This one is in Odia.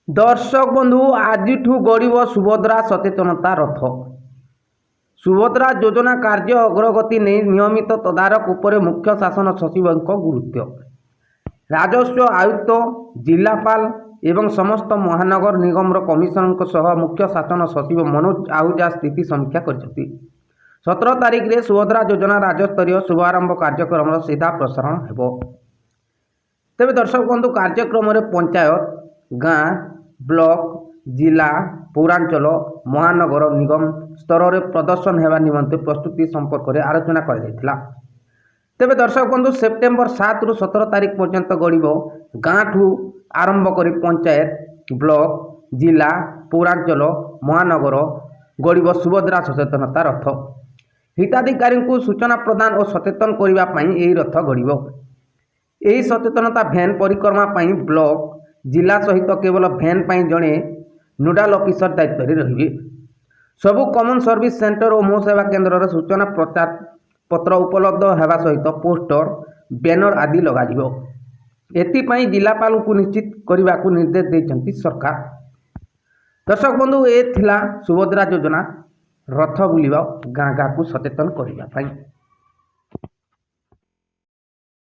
ଦର୍ଶକ ବନ୍ଧୁ, ଆଜିଠୁ ଗଡ଼ିବ ସୁଭଦ୍ରା ସଚେତନତା ରଥ। ସୁଭଦ୍ରା ଯୋଜନା କାର୍ଯ୍ୟ ଅଗ୍ରଗତି ନେଇ ନିୟମିତ ତଦାରଖ ଉପରେ ମୁଖ୍ୟ ଶାସନ ସଚିବଙ୍କ ଗୁରୁତ୍ୱ। ରାଜସ୍ୱ ଆୟୁକ୍ତ, ଜିଲ୍ଲାପାଳ ଏବଂ ସମସ୍ତ ମହାନଗର ନିଗମର କମିଶନରଙ୍କ ସହ ମୁଖ୍ୟ ଶାସନ ସଚିବ ମନୋଜ ଆହୁଜା ସ୍ଥିତି ସମୀକ୍ଷା କରିଛନ୍ତି। 17 ତାରିଖରେ ସୁଭଦ୍ରା ଯୋଜନା ରାଜ୍ୟସ୍ତରୀୟ ଶୁଭାରମ୍ଭ କାର୍ଯ୍ୟକ୍ରମର ସିଧା ପ୍ରସାରଣ ହେବ। ତେବେ ଦର୍ଶକ ବନ୍ଧୁ, କାର୍ଯ୍ୟକ୍ରମରେ ପଞ୍ଚାୟତ, ଗାଁ, ବ୍ଲକ, ଜିଲ୍ଲା, ପୌରାଞ୍ଚଳ, ମହାନଗର ନିଗମ ସ୍ତରରେ ପ୍ରଦର୍ଶନ ହେବା ନିମନ୍ତେ ପ୍ରସ୍ତୁତି ସମ୍ପର୍କରେ ଆଲୋଚନା କରାଯାଇଥିଲା। ତେବେ ଦର୍ଶକ ବନ୍ଧୁ, ସେପ୍ଟେମ୍ବର 7ରୁ 17 ତାରିଖ ପର୍ଯ୍ୟନ୍ତ ଗଡ଼ିବ ଗାଁଠୁ ଆରମ୍ଭ କରି ପଞ୍ଚାୟତ, ବ୍ଲକ, ଜିଲ୍ଲା, ପୌରାଞ୍ଚଳ, ମହାନଗର ଗଡ଼ିବ ସୁଭଦ୍ରା ସଚେତନତା ରଥ। ହିତାଧିକାରୀଙ୍କୁ ସୂଚନା ପ୍ରଦାନ ଓ ସଚେତନ କରିବା ପାଇଁ ଏହି ରଥ ଗଡ଼ିବ। ଏହି ସଚେତନତା ଭ୍ୟାନ୍ ପରିକ୍ରମା ପାଇଁ ବ୍ଲକ, ଜିଲ୍ଲା ସହିତ କେବଳ ଭ୍ୟାନ୍ ପାଇଁ ଜଣେ ନୋଡାଲ ଅଫିସର ଦାୟିତ୍ୱରେ ରହିବେ। ସବୁ କମନ୍ ସର୍ଭିସ୍ ସେଣ୍ଟର ଓ ମୋ ସେବା କେନ୍ଦ୍ରରେ ସୂଚନା ପ୍ରଚାର ପତ୍ର ଉପଲବ୍ଧ ହେବା ସହିତ ପୋଷ୍ଟର, ବ୍ୟାନର ଆଦି ଲଗାଯିବ। ଏଥିପାଇଁ ଜିଲ୍ଲାପାଳଙ୍କୁ ନିଶ୍ଚିତ କରିବାକୁ ନିର୍ଦ୍ଦେଶ ଦେଇଛନ୍ତି ସରକାର। ଦର୍ଶକ ବନ୍ଧୁ, ଏ ଥିଲା ସୁଭଦ୍ରା ଯୋଜନା ରଥ ବୁଲିବା ଗାଁ ଗାଁକୁ ସଚେତନ କରିବା ପାଇଁ।